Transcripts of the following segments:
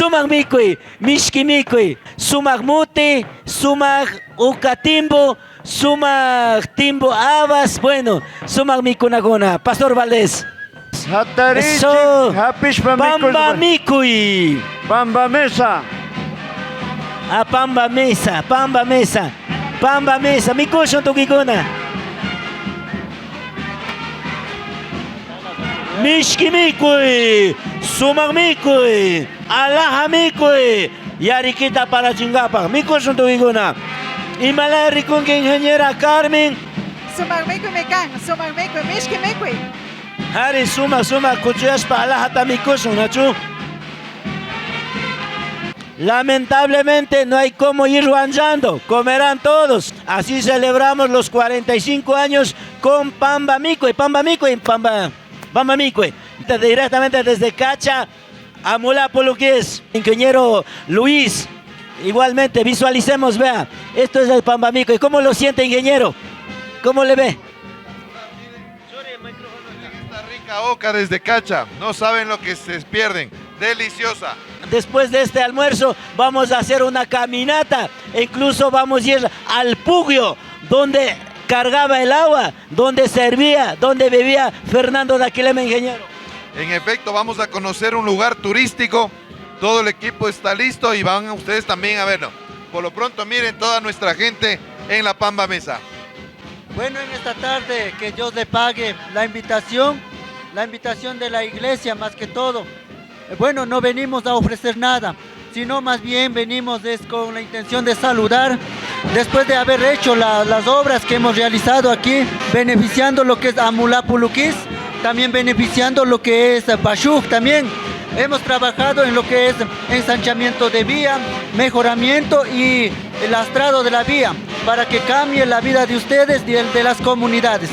Sumak mikuy, mishki mikuy, sumak muti, sumak uka timbo, sumak timbo habas, bueno, sumak mikunakuna. Pastor Valdés. Hatarichik, hapishpa Pamba mikuy. Pamba mesa. Ah, pamba mesa, pamba mesa, pamba mesa. Mikushun tukuykuna. Mishki mikuy, sumak mikuy, alaja mikuy, yarikita parachinkapak. Mikushun tukuykuna. Imalaya rikunki ingeniera Carmen. Sumak mikuy mi kan, sumak mikuy, mishki mikuy. Hari sumak sumak kuchuyashpa alajata mikushun, nachu? Lamentablemente no hay cómo ir andando, comerán todos. Así celebramos los 45 años con Pamba Mikuy, Pamba Mikuy, Pamba, Pamba Mikuy. Directamente desde Cacha a Mulapuluquís. Ingeniero Luis, igualmente visualicemos, vea, esto es el Pamba Mikuy. ¿Cómo lo siente, ingeniero? ¿Cómo le ve? Esta rica oca desde Cacha, no saben lo que se pierden. Deliciosa. Después de este almuerzo vamos a hacer una caminata, incluso vamos a ir al Pugio, donde cargaba el agua, donde servía, donde vivía Fernando Daquilema, ingeniero. En efecto, vamos a conocer un lugar turístico. Todo el equipo está listo y van ustedes también a verlo. Por lo pronto, miren toda nuestra gente en la Pamba Mesa. Bueno, en esta tarde, que Dios le pague la invitación, la invitación de la iglesia más que todo. Bueno, no venimos a ofrecer nada, sino más bien venimos es con la intención de saludar, después de haber hecho las obras que hemos realizado aquí, beneficiando lo que es Amulapuluquís, también beneficiando lo que es Bashuj también. Hemos trabajado en lo que es ensanchamiento de vía, mejoramiento y el lastrado de la vía, para que cambie la vida de ustedes y el de las comunidades.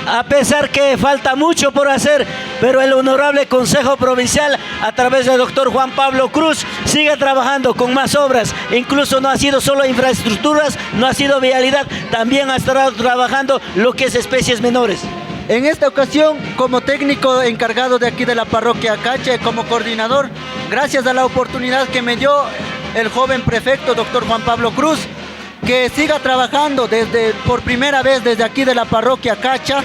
A pesar que falta mucho por hacer, pero el Honorable Consejo Provincial, a través del doctor Juan Pablo Cruz, sigue trabajando con más obras. Incluso no ha sido solo infraestructuras, no ha sido vialidad, también ha estado trabajando lo que es especies menores. En esta ocasión, como técnico encargado de aquí de la parroquia Cacha, como coordinador, gracias a la oportunidad que me dio el joven prefecto, doctor Juan Pablo Cruz, que siga trabajando por primera vez desde aquí de la parroquia Cacha,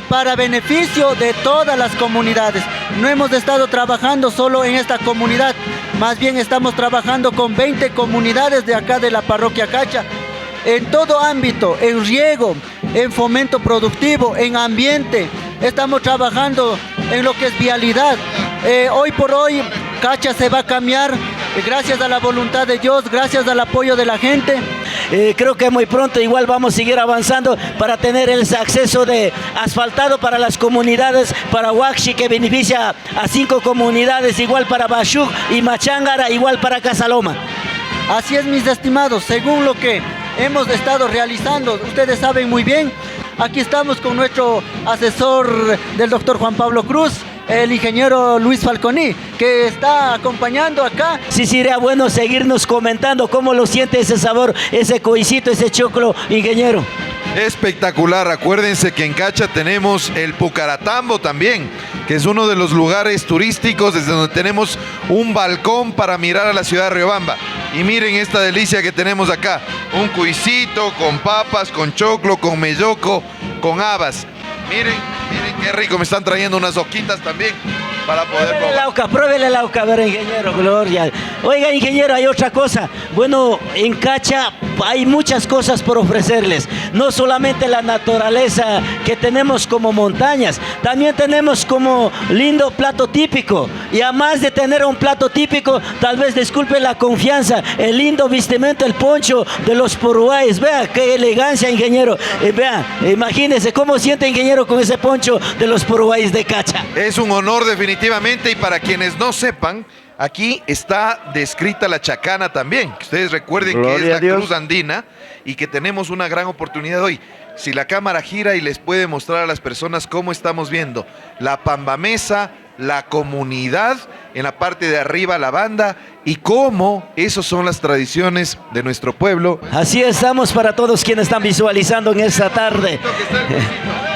para beneficio de todas las comunidades. No hemos estado trabajando solo en esta comunidad, más bien estamos trabajando con 20 comunidades de acá de la parroquia Cacha, en todo ámbito, en riego, en fomento productivo, en ambiente. Estamos trabajando en lo que es vialidad. Hoy por hoy Cacha se va a cambiar gracias a la voluntad de Dios, gracias al apoyo de la gente. Creo que muy pronto igual vamos a seguir avanzando para tener el acceso de asfaltado para las comunidades, para Huaxi, que beneficia a 5 comunidades, igual para Bashuj y Machángara, igual para Casaloma. Así es, mis estimados, según lo que hemos estado realizando, ustedes saben muy bien, aquí estamos con nuestro asesor del doctor Juan Pablo Cruz, el ingeniero Luis Falconi, que está acompañando acá. Sí, sería bueno seguirnos comentando cómo lo siente ese sabor, ese cuisito, ese choclo, ingeniero. Espectacular, acuérdense que en Cacha tenemos el Pucaratambo también, que es uno de los lugares turísticos desde donde tenemos un balcón para mirar a la ciudad de Riobamba. Y miren esta delicia que tenemos acá, un cuisito con papas, con choclo, con melloco, con habas. Miren, miren qué rico, me están trayendo unas hojitas también para poder Pruébele probar. la oca, pruébele la oca, a ver, ingeniero, Gloria. Oiga, ingeniero, hay otra cosa. Bueno, en Cacha hay muchas cosas por ofrecerles. No solamente la naturaleza que tenemos como montañas, también tenemos como lindo plato típico. Y además de tener un plato típico, tal vez disculpe la confianza, el lindo vestimento, el poncho de los poruáes. Vea qué elegancia, ingeniero. Vea, imagínese cómo siente, ingeniero, con ese poncho de los poruáes de Cacha. Es un honor definitivamente, y para quienes no sepan, aquí está descrita la chacana también. Que ustedes recuerden que es Gloria la a Dios. cruz andina y que tenemos una gran oportunidad hoy. Si la cámara gira y les puede mostrar a las personas cómo estamos viendo la Pambamesa, la comunidad, en la parte de arriba la banda, y cómo esas son las tradiciones de nuestro pueblo. Así estamos para todos quienes están visualizando en esta tarde.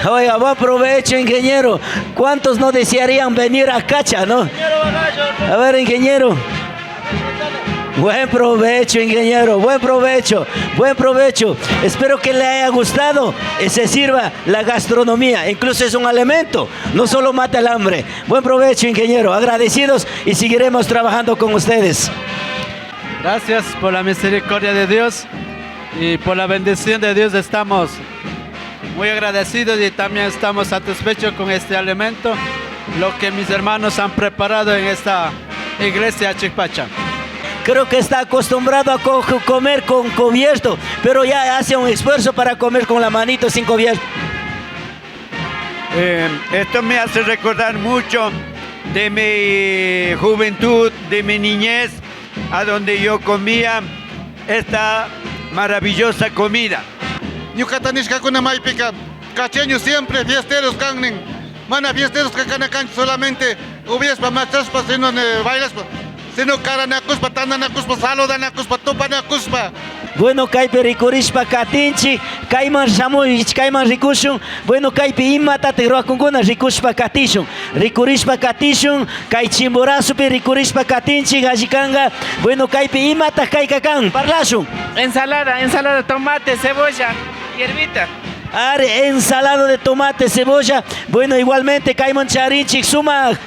Oiga, buen provecho, ingeniero. ¿Cuántos no desearían venir a Cacha, no? A ver, ingeniero. Buen provecho, ingeniero, buen provecho, buen provecho. Espero que le haya gustado y se sirva la gastronomía. Incluso es un alimento, no solo mata el hambre. Buen provecho, ingeniero. Agradecidos y seguiremos trabajando con ustedes. Gracias por la misericordia de Dios y por la bendición de Dios estamos muy agradecidos y también estamos satisfechos con este alimento, lo que mis hermanos han preparado en esta iglesia Chicpacha. Creo que está acostumbrado a comer con cubierto, pero ya hace un esfuerzo para comer con la manito sin cubierto. Esto me hace recordar mucho de mi juventud, de mi niñez, a donde yo comía esta maravillosa comida. Ñuqata nishkakuna maypika cacheño siempre fiesteros kan, mana fiesteros kana kanchik solamente upiashpa machashpa sino bailaspa sino karanakuspa tandanakuspa saludanakuspa tupanakuspa. Bueno, kaypi rikurishpa katinchik, kayman shamuy, kayman rikushun. Bueno, kaypi imatatik ruwakunkuna rikushpa katishun. Rikurishpa katishun, kay Chimborazopi rikurishpa katinchik, alli kanka. Bueno, kaypi imatak kayka kan, parlashun. Ensalada, ensalada, tomate, cebolla, hierbita. Ari, ensalada de tomate, cebolla. Bueno, igualmente kayman charinchik sumak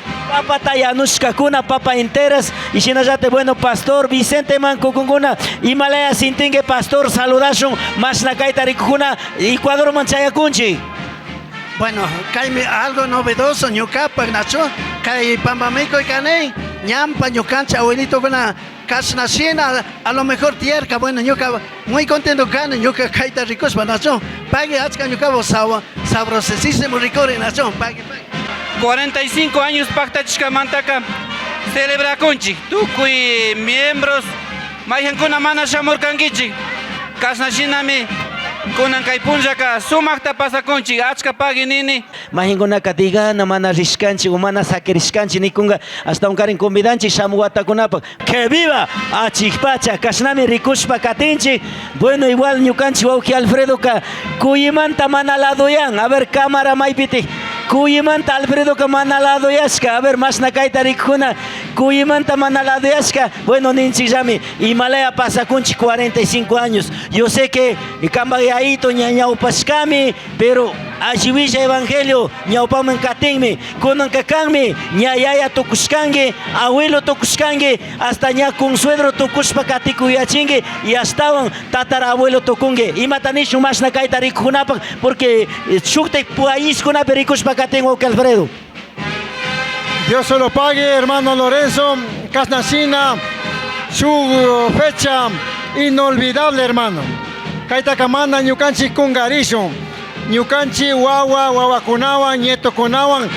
papa yanushkakuna, papa enteras. Y shinallate, bueno, pastor Vicente Mancucunguna, Himalaya sintingue, pastor, saludashun, mashna kayta rikukuna, Ecuador man chayakunchi. Bueno, kaymi algo novedoso, ñukapak nacho, kay pambamikuy kani, ñampa ñukanchik abuelitokuna kashna shina, a lo mejor tierca, bueno, ñuka muy contento kani, ñuka kayta rikushpa nacho, pagui achka ñuka sabrosísimo rikuri nacho, pagui, pagui. 45 años paktachishkamantaka celebrakunchik, tukuy miembros, mayhankuna mana shamurkankichik, kashna shinami kunan kay punllaka sumakta pasakunchik, achka pagui nini. Mahinkunaka digana mana rishkanchik o mana sakirishkanchik nikunga hasta unkarin convidanchik shamuq watakunapak. Que viva Achikpacha, kashnami rikushpa katinchik. Bueno, igual ñukanchik wawqi Alfredoka kuyimanta mana ladoyan. A ver, cámara maypitik. Kuyimanta Alfredoka mana ladoyashka. A ver, mashna kayta rikukuna. Kuyimanta mana ladoyashka. Bueno, ninchikllami Himalaya pasakunchik 45 años. Yo sé que kambak yayito ñañawpashkami, pero alli evangelio ñawpaman katinmi, kunanka kanmi, ña yaya tukushkanki, abuelo tukushkanki, hasta ña consuegro tukushpa katikuyachinki y astawan tatarabuelo tukunki. Imata nishun mashna kayta rikukunapak, porque shuktak paiskunapi rikushpa katin, wawqi Alfredo. Dios se lo pague, hermano Lorenzo Casnacina, su fecha inolvidable, hermano. Kaytaka mana ñukanchik kungarishun, ñukanchik wawa, wawakunawan, nietokunawan,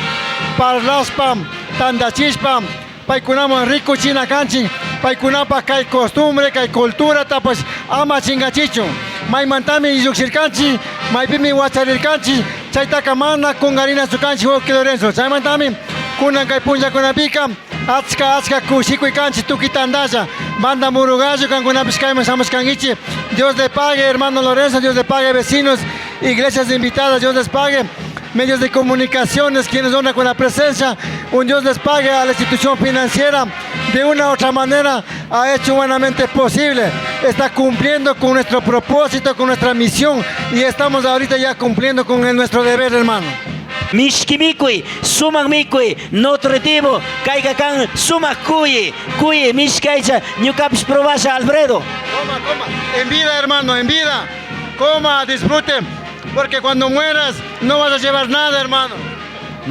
parlaspa, tandachishpa, paykunaman rikuchina kanchik, paykunapaj kay costumbre, kay cultura tapash ama chingachichun. Maymantami lluqshirkanchik, maypimi wacharirkanchik, chaytaka mana kungarinachu kanchik, wawqi Lorenzo. Chaymantami kunan kay punllakunapika achka achka kushikuy kanchik tukuy tandalla. Banda Murugallo, kankunapish kayman shamushkankichik. Dios le pague, hermano Lorenzo, Dios le pague, vecinos, iglesias invitadas, Dios les pague, medios de comunicaciones, quienes honran con la presencia, un Dios les pague a la institución financiera. De una u otra manera ha hecho humanamente posible, está cumpliendo con nuestro propósito, con nuestra misión, y estamos ahorita ya cumpliendo con nuestro deber, hermano. Mishki mikuy, sumak mikuy, nutritivo, kayka kan sumak kuyi, kuyi, mishki aycha, ñukapish probasha, Alfredo. Coma, coma, en vida, hermano, en vida. Coma, disfrute, porque cuando mueras no vas a llevar nada, hermano.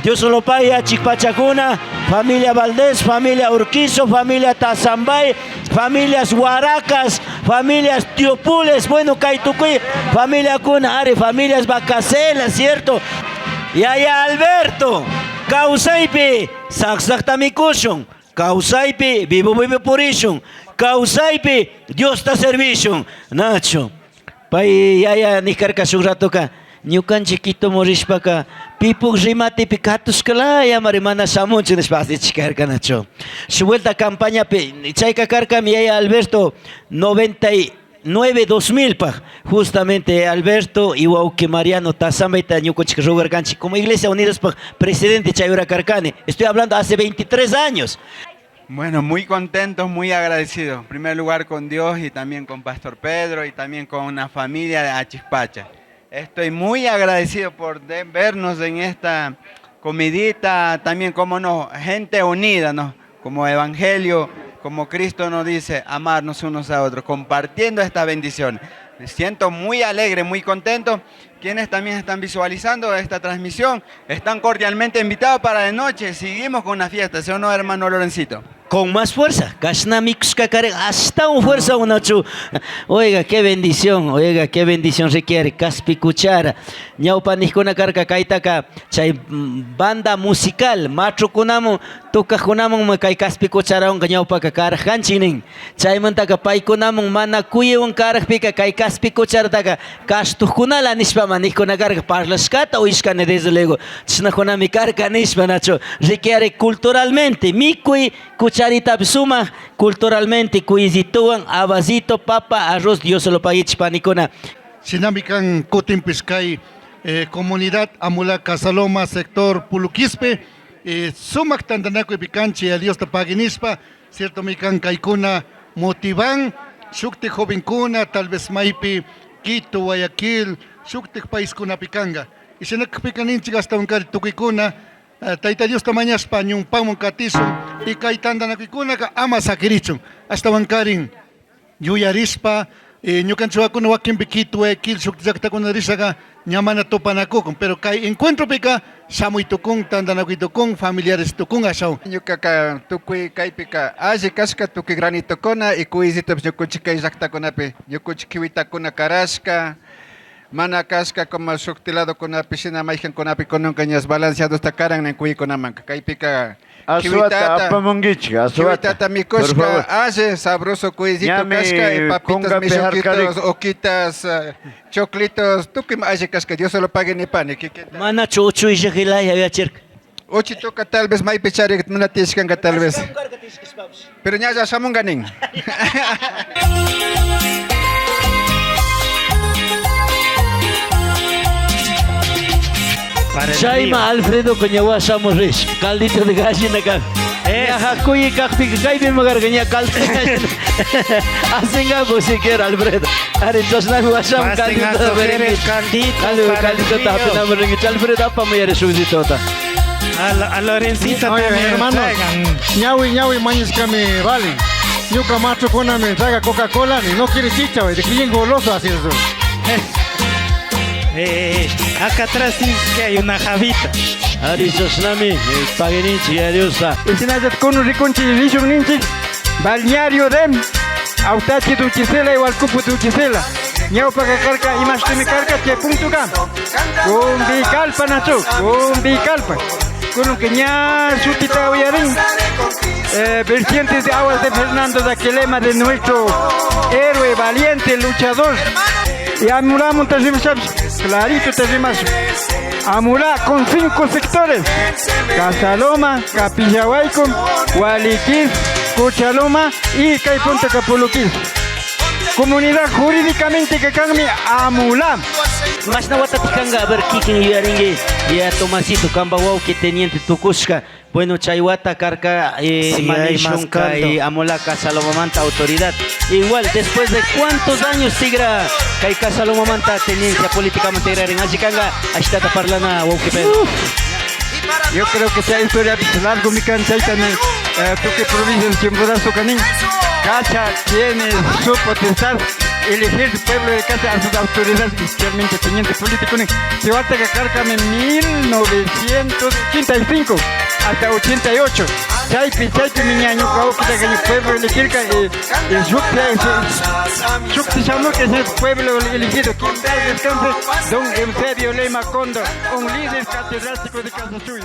Dios lo pague a Chicpachacuna, familia Valdés, familia Urquizo, familia Tazambay, familias Huaracas, familias Tiopules, bueno, Caitucuy, familia Cuna, Ari, familias Bacacela, ¿cierto? Yaya Alberto, Kausaipi, Saksakta mikushun, Kausaipi, vivo vivo purishun, Kausaipi, Dios ta servishun. Nacho, pay yaya nikarka shuk ratoka, ñukanchik Quitoman rishpaka, pipuk rimatipi katushkalaya mari mana shamunchu nishpa asichikarka, Nacho. Shu vuelta campañapi, chayka karkami yaya Alberto, 99, 2000 paj, justamente Alberto y wawqi Mariano Tazambayta ñukanchik rugarkanchik como Iglesia Unidos paj presidente chay hora karkani. Estoy hablando hace 23 años. Bueno, muy contentos, muy agradecidos. En primer lugar con Dios y también con Pastor Pedro y también con una familia de Achispacha. Estoy muy agradecido por vernos en esta comidita, también como no, gente unida, ¿no? Como Evangelio, como Cristo nos dice, amarnos unos a otros, compartiendo esta bendición. Me siento muy alegre, muy contento. Quienes también están visualizando esta transmisión, están cordialmente invitados para de noche. Seguimos con una fiesta, ¿sí o no, hermano Lorencito? Con más fuerza. Hasta un fuerza unachu. Oiga, qué bendición, oiga, qué bendición requiere. Caspi cuchara. Ñawpanijkuna karka kaytaka chay banda musical machukunamun tukajkunamun kay kaspi cucharawanka ñawpaka karajkanchik nin. Chaymantaka paykunamun mana kuywan karajpika kay kaspi cucharataka kashtukkunala nishpama nijkuna karka parlashkata uyashkani desde luego. Chashnakunami karka nishpa nachu. Requiere culturalmente mikuy cucharita suma culturalmente kuyzituwan abasito papa arroz Dios se lo pague panikuna. Shinami kan kutinpish kay comunidad Amulá Casaloma sector Puluquispe sumak tantanakuy kanchi a Dios te pague nishpa cierto mikan kaykuna motivan shuktik jovenkuna tal vez maypi Quito, Guayaquil, shuktik paiskunapi kanga y shinakpika ninchik hasta unkari tukuykuna Tayta Dios tamañashpa ñumpamun katishun y kay tantanakuykunaka ama sakirichun hasta wankarin yuyarishpa ñukanchik wakinpi Quito, Guayaquil shuk llaktakuna rishaka ñamana tupanakukun pero kay encuentropika shamuy tukun tantanakuy tukun familiares tukun ashaw. Ñukaka tukuy kaypika alli kashka tukuy granitokuna y kuyzitopish ñukunchik kay llaktakunapi ñukunchik kiwitakuna karashka mana kashka como shukti ladokunapi shina mayjankunapi kunanka ñas balanceadosta karan nin kuykunamanka kaypika Azuata apamunguichik, azuata. Kiwitata mikushka alli sabroso kuyzito kashka y papitas mishukitos, oquitas, choclitos, tukuy alli kashka, Dios se lo pague ni pani. Mana chuchu illajilaya yachirka. Uchituka tal vez maypi charik mana tiyashkanka tal vez. Pero ñalla shamunga nin. Chayma Alfredo Coñawa shamush caldito de gallina ka. Ñaja kuyi kaqpika kaypi makarka ña caldito de gallina. Hacenga siquiera Alfredo. Ari chashnami washam caldito de caldito. Caldito tapinam ringi. Alfredo apamu yari shugzitota. A Lorencito Oye, también hermano, traigan. ñawi ñawi mañishkami vale. Ñuka machukuna me traiga Coca-Cola ni no quiere chicha, de que bien goloso así es. Acá atrás sí que hay una jabita. Ari chashnami, pagueninchi ya Diosa. Isinallat kunu rikunchik rishun ninchik balneario dem Autachi duchisela igual cupu duchisela. Ñawpaka karka imashtimi karka chay puntuka. Cumbikalpa nachu, cumbikalpa. Kunun que ña shutita uyarin. Vertientes de aguas de Fernando de Aquilema, de nuestro héroe valiente luchador. Y Amulá Montazimashaps, clarito Tazimas. Amulá con 5 sectores: Casaloma, Capillahuayco, Gualiquís, Cochaloma y Caipunta Capuluquís. Comunidad jurídicamente que canmi Amulá. Mashna watatikanga, a ver, kikin yuyarinki, ya Tomasito, kamba wawqi teniente tukushka. Bueno, chaywata karka, Sí, hay más Manishunka caldo. y Amulá Casalomamanta autoridad. Igual, después de cuántos años tigra kay Casalomamanta tenencia políticamente irarin. Así kanga, ashtata parlana wawqi Pedro. Yo creo que esa historia es largo mi cancha y también, tú que provincia del Chimborazo, Canín. Cacha tiene su potestad elegir el pueblo de Cacha a sus autoridades, especialmente teniente político. Se va a carga en 1985 hasta 88. Chaypi, chaypi, mi ñaño, cabo que tenga el pueblo elegir, el Shukti Shamu, que es el pueblo elegido. Quien da descanse, don Eusebio Lema Condo, un líder catedrático de Casachuy.